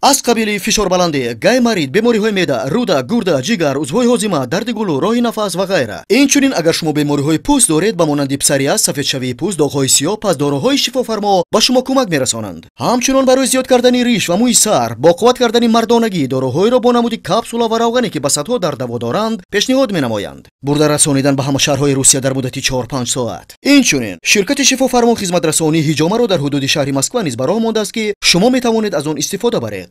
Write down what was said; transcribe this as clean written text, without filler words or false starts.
Аз қабили фишорбаландӣ, гайморит, бемориҳои меъда, рӯда, гурда, ҷигар, узвҳои ҳозима, дарди гулӯ, роҳи нафас ва ғайра. Инчунин агар шумо бемориҳои пӯст доред, ба монанди псориаз, сафедшавии пӯст, доғҳои сиёҳ, пас доруҳои шифофармо ба шумо кӯмак мерасонанд. Ҳамчунон барои зиёд кардани риш ва мӯи сар, бо қувват кардани мардонагӣ, доруҳоеро бо намуди капсула ва равғане, ки ба садҳо дард даво доранд, пешниҳод менамоянд. Бурда расонидан ба ҳама шаҳрҳои Русия дар муддати 4-5 соат. Инчунин ширкати шифофармо хизматрасонии ҳиҷомаро дар ҳудуди шаҳри Москва низ ба роҳ мондааст, ки шумо метавонед аз он истифода баред.